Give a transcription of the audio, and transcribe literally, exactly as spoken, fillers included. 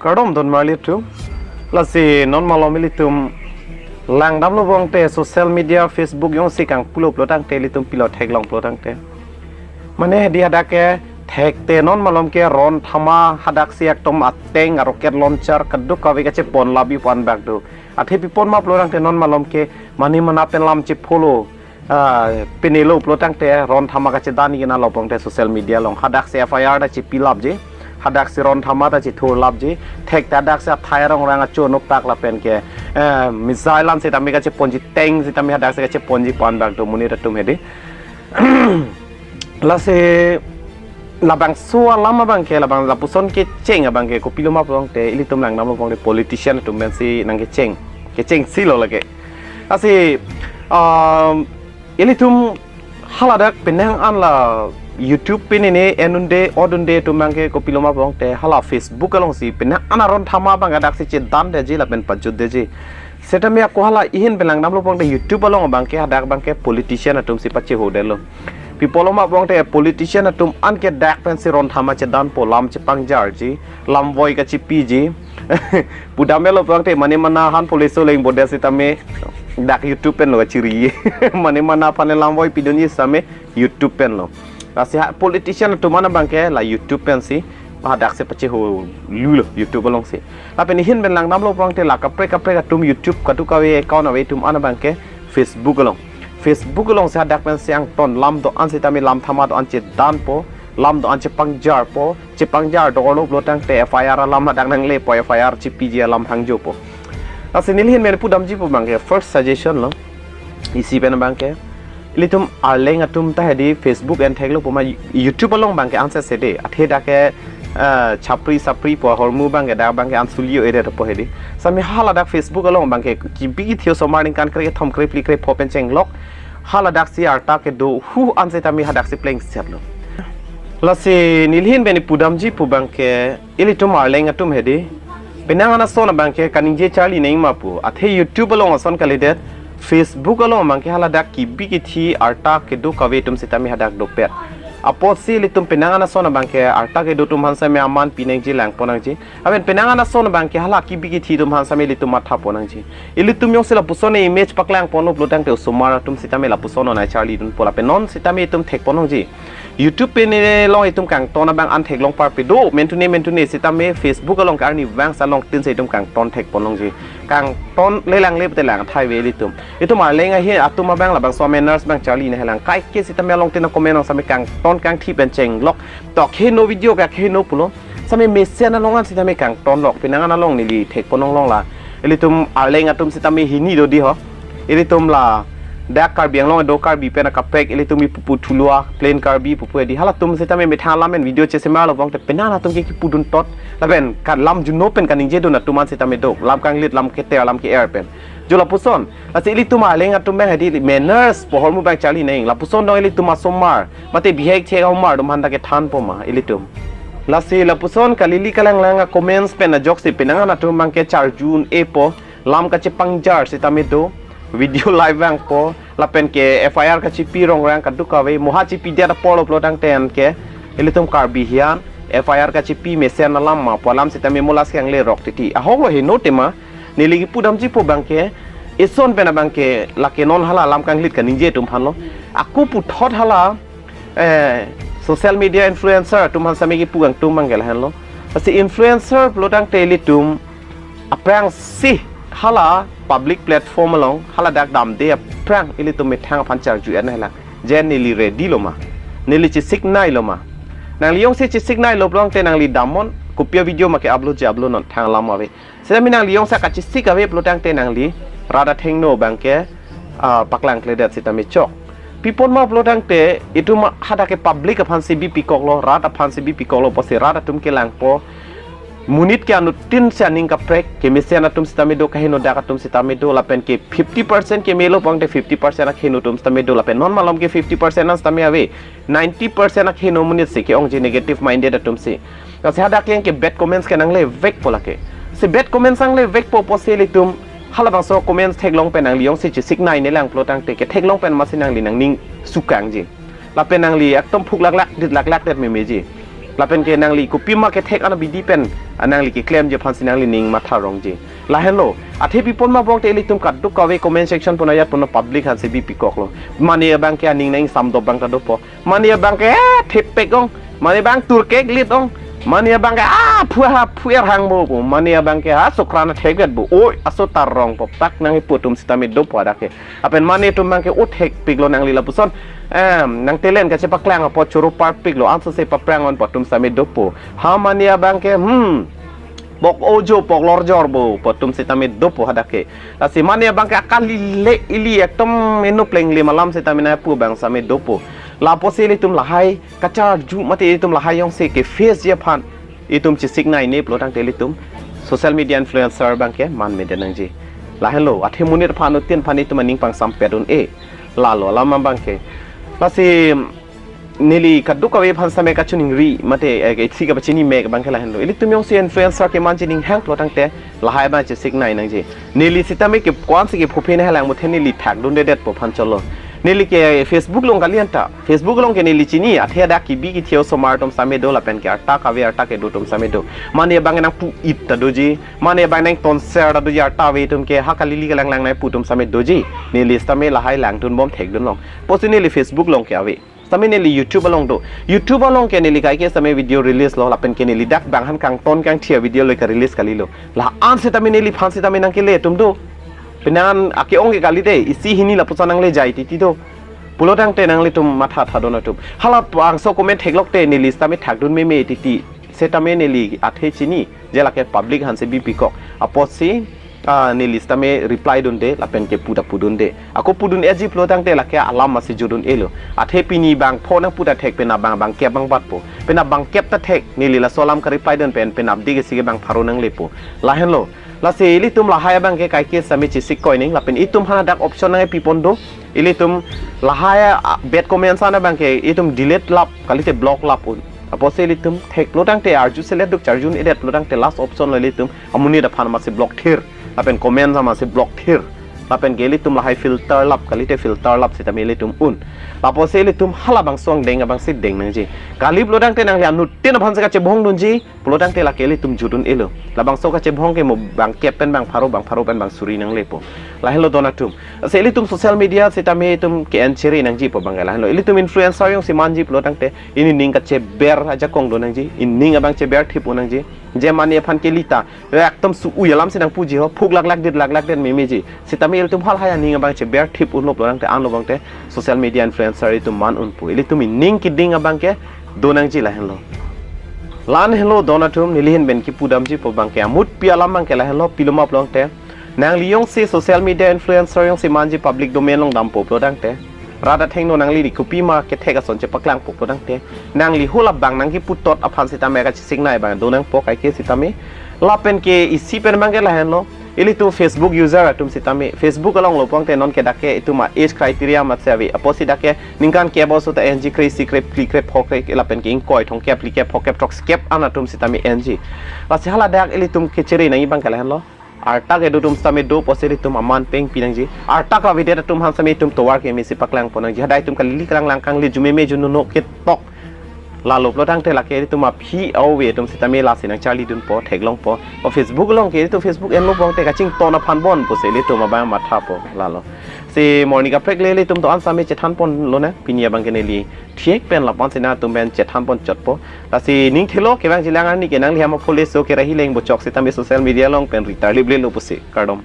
Kardom don marli atum. Lasi non malom ilitum langdamlo pulote social media, Facebook jongsi kangpulo pulotangte ilitum pilo theklong pulotangte, mane hedi hadak ke thekte non malom ke Ron Thama hadaksi ekdom ateng a-rocket launcher kadokave kachepon labi pan bak do. Athe pi pon ma pulotangte non malom ke mane mana pen lam chepolo, ah, pinelo pulotangte Ron Thama kachedan ikena lo pulote social media along hadaksi F I R ta chepi lapji, hadaksi Ron Thama ta chethur lapji, thekte hadaksi athai arong rang acho nuktak lapen ke, eh, missile an sitame kacheponji, tank sitame hadaksi kacheponji pan bak do monit atum hedi. Lasi labangso alam abang ke, labang lapuson kecheng abang ke kopilo ma pulote ilitum langdamlo pulote politician atum pensi nangkecheng, kechengsi lo lake. Lasi, um, ilitum haladak penang an la YouTube pen ne en unde, ot unde atum abang ke kopilo ma pulote hala Facebook alongsi penang an a-Ron Thama abang hadaksi chedandetji lapen pajutdetji. Sitame ako hala ihin pen langdamlo pulote YouTube along abang ke hadak abang ke politician atumsi pachehodetlo. Pi pulo ma pulote politician atum an ke dak pensi Ron Thama chedanpo, lam chepangjarji, lam voi kachepiji. Pudamelo pulote mane mana han police leng bodet sitame dak YouTube penlo kachiri. Mane mana aphan lam voi pidunji sitame YouTube penlo. Lasi ha politician atum an abang ke la YouTube pensi hadaksi pacheholulo YouTube alongsi. Lapen ihin pen langdamlo pulote la kaprek kaprek atum YouTube kadokave account ave atum an abang ke Facebook along. Facebook alongsi hadak pensi angton lam do-an sitame, lam thama do-an chedanpo, lam do-an chepangjarpo, chepangjar dolo pulotangte F I R alam hadak nanglepo, F I R chepiji alam hangjopo. Lasi neli ahin pen pudamji pu abang ke first suggestion lo. Isi pen abang ke ilitum arleng atum ta hedi Facebook en theklo pu ma, YouTube along abang ke anse sede. Athe dak ke, eh, chapri sapri pu ahormu abang ke dak abang ke ansuli o-edet po hedi. Sitame haladak Facebook along abang ke kibi kithi osomar ningkan kre kethom kre phli kre pho pen chenglok haladaksi arta kedo hu an sitame hadaksi plengsetlo. Lasi neli ahin pen pudamji pu abang ke ilitum arleng atum hedi penang an ason abang ke kaningje charli nangji ma pu. Athe YouTube along ason kalidet, Facebook along abang ke haladak kibi kithi arta kedo kave atum sitame hadak dopet. Apotsi ilitum penang an ason abang ke arta kedo atum aphan sitame aman pinangji, langpon nangji. Aben penang an ason abang ke hala kibi kithi atum aphan sitame ilitum mathapon nangji. Ilitum jongsi lapuson image paklangponlo pulotangte osomar atum sitame lapuson onai charlidunpo lapen non sitame itum thekpon nangji. YouTube pen along itum kangton abang an theklong parpe do, mentune mentune sitame Facebook along ke arnivang salong tin se itum kangton thekpon nangji. Kangton lelang le pute lang thai ave ilitum. Itum arleng ahin atum abang labangso manners abang charli nanghelang. Kaike sitame along tin a-comment along sitame kangton kangthi pen chenglok. To akheno video ke akheno pulo. Sitame mesen along an sitame kangtonlok, penang an along neli thekpon longlong la. Ilitum arleng atum sitame hini do di ho. Ilitum ladak Karbi Anglong do Karbi pen akaprek ilitum ipupu thulua, plain Karbi pupu hedi. Halatum sitame methang lam pen video chesemarlo pulote penang atum ke kipudun tot. Lapen ka lam juno pen kaningjedun atum an sitame do. Lam kanglit, lam keter, lam ke-er pen. Jo lapuson. Lasi ilitum arleng atum abang hedi manners pu ahormu abang charli nang. Lapuson dong ilitum asomar mate bihek chek ahomar atum aphan ta kethanpo ma ilitum. Lasi lapuson kalili kalanglang a-comments pen ajoksi penang an atum abang ke charju un-epo, lam kachepangjar sitame do, video live vangpo, lapen ke F I R kachepi rong rang kadokave, moha chepidet apor lo pulotangte an ke ilitum Karbi hian F I R kachepi mesen alam ma pu alam sitame mo lasi kanglerok titi. Ahok lo heno tema, neli kipudamji pu abang ke, ison pen abang ke lake non hala lam kanglit kaningje atum aphanlo. Ako puthot hala, eh, social media influencer atum aphan sitame kipu kangtung abang ke lahenlo. Lasi influencer pulotangte ilitum aphrangsi hala public platform along haladak damde aphrang ilitum methang aphan charju-et nanghelang. Je neli ready lo ma, neli chesiknei lo ma. Nangli jongsi chesiknei lo pulotangte nangli damnon, kopi a-video ma ke-upload ji, upload non, thang alam ave. Sitame nangli jongsi kachesik ave pulotangte nangli rat athengno abang ke, ah, paklangkledet sitame chok. Pi pon ma pulotangte itum hadak ke public aphansi bipikoklo, rat aphansi bipikoklo pusi rat atum kelangpo. Monit ke anuttin si aning kaprek, kemesen atum sitame do, kaheno dak atum sitame do, lapen ke fifty percent kemelo pulotangte fifty percent akheno atum sitame do, lapen non malom ke fifty percent an sitame ave, ninety percent akheno monit si ke-ongji negative minded atum si. Lasi hadak yang ke bad comments ke nanglevekpo lake. Si bad comments nanglevekpo pusi ilitum halabangso comments theklong pen nangli jongsi chesiknei nelang pulotangte ketheklong pen masi nangli nangning sukangji. Lapen nangli ekdom phuk laklak dit laklak det memeji. Lapen ke nangli kopima kethek an abidi pen, ah, nangli keklemji aphansi nangli ning matha rongji. Lahenlo, athe pi pon ma bong te ilitum kadokave comment section pon ajat pon public aphansi bipikoklo. Mane abang ke aning nang samdop abang ta dopo. Mane abang ke, ah, thepek ong. Mane abang turkek lit ong. Mane abang ke, ah, phu ha phuer hang bo pu. Mane abang ke, ah, sokrana thekvet bo. Oi, aso tar rong po. Tak nang ipu atum sitame dopo hadak ke. Lapen mane atum abang ke uthek piklo nangli lapuson. Em, nang talent kachepaklang apot choro parpiklo. Anso se paprang on po atum sitame dopo. Ha mane abang ke, hmm. Pok ojo, pok lorjor bo, po atum sitame dopo hadak ke. Lasi mane abang ke akali le ili ekdom eno pleng le malam sitame nangpu abang sitame dopo. Lapusi ilitum lahai kacharju mate ilitum lahai jongsi ke face ji aphan itum chesik nai ne pulo tangte ilitum social media influencer abang ke man mede nangji. Lahenlo, athe monit aphan utin aphan itum aning pangsampet un-e. Lalo alam abang ke. Lasi neli kadokave aphan sitame kachiningri mate, eh, ke isi kapachini mek abang ke lahenlo. Ilitum jongsi influencer keman chining hang pulo tangte lahai abang chesik nai nangji. Neli sitame ke ko-ansi ke phuphe ne halang muthe neli thakdundedet po aphan cholo. Neli ke Facebook along kali anta. Facebook along ke neli chini, athe hadak kebi kethe osomar atum sitame do lapen ke arta kave arta kedo atum sitame do. Mane abang nangpu-it ta doji, mane abang nang tonser ta doji, arta ave atum ke ha kali ili kalang lang nangpu atum sitame doji. Neli sitame lahai langdun bom thekdun long. Pusi neli Facebook along ke ave. Sitame neli YouTube along do. YouTube along ke neli kaike sitame video release lo, lapen ke neli dak bang han kangton kangthi avideo le ka-release kalilo. La-an sitame neliphan sitame nangkele atum do. Penang ake-ong ke kalite, isi hini lapuson nangle jai titi do. Pulo tangte nanglitum matha thadon atum. Hala bangso comment theklok te neli sitame thakdun meme titi. Sitame neli athe chini, je lake public aphansi bipikok. Apotsi, ah, neli sitame reply dunde, lapen ke pu ta pudunde. Ako pudun-eji pulo tangte lake alam masi judun-elo. Athe pini bangpho nangpu ta thek penap bang bangkep bang batpo. Penap bangkep ta thek, neli laso alam ka-reply dun pen, penap di ke si ke bang pharo nanglepo. Lahenlo. Lasi ilitum lahai abang ke kaike sitame chesik koi ning, lapen itum aphan hadak option nang pi pon do. Ilitum lahai, ah, bad comments an abang ke itum delete lap, kalite block lap un. Apotsi ilitum thek pulo tangte arju selet duk charjun-edet pulo tangte last option lo ilitum amonit aphan masi block thir. Lapen comments an masi block thir. Lapen ke ilitum lahai filter lap, kalite filter lap sitame ilitum un. Lapusi ilitum hala bangso angdeng abangsi deng nangji. Kali pulo tangte nangli anuttin aphansi kachebhong dunji. Pulo tangte lake ilitum judun-elo. Labangso kachebhong ke mo bangkep pen bang pharo, bang pharo pen bang suri nanglepo. Lahenlo don atum. Lasi ilitum social media sitame itum ke-en chere nangji po abang ke lahenlo. Ilitum influencer jongsi manji pulo tangte, ili ning kacheber ajakong do nangji. Ili ning abang cheber thip un nangji. Je mane aphan keli ta, ekdom su-ui alamsi nangpuji ho, phuk laklak dit laklak dit memeji. Sitame ilitum halahai aning abang cheber thip unlo pulo tangte anlo abang te social media influencer itum man unpo. Ilitum ining keding abang ke do nangji lahenlo. La-an henlo don atum, neli ahin pen kipu damji po abang ke amut pi alam abang ke lahenlo, pilo ma pulo tangte. Nangli jongsi social media influencer jongsi manji public domain along dampo pulo tangte. Rat athengno nangli kopima kethek ason chepaklangpo pulo tangte. Nangli hala bang nangkipu tot aphan sitame kachesik nai abang do nangpo kaike sitame. Lapen ke isi pen abang ke lahenlo. Ilitum Facebook user atum sitame, Facebook along lo pulo tangte non ke dak ke itum a-age criteria masi ave. Apotsi dak ke ningkan kep oso ta enji kre-isi kre-phli kre-pho kre lapen ke ingkoi thomkep phlikep phokep throksi kep an atum sitame enji. Lasi haladak ilitum kechere nangji abang ke lahenlo. Arta kedo atum sitame do apotsi ilitum aman pengpi nangji. Arta kavedet atum aphan sitame itum tovar kemesi paklangpo nangji. Hadak itum kali ili kalang lang kangli jumeme jununo ketok. Lalo pulo tangte lake itum aphi ave atum sitame lasi nangcharli dunpo, theklongpo. O Facebook along ke itum Facebook enlo pulo tangte kachington aphan bon pusi ilitum abang mathapo lalo. Si morning kaprek le ilitum do-an sitame chethan ponlonang, pini abang ke neli thek pen lapu-an si nangtum pen chethan pon chotpo. Lasi ning thelo kevang jilang arni ke nangli hama phule so ke rahi leng bochok sitame social media along pen ritar lible lo pusi. Kardom.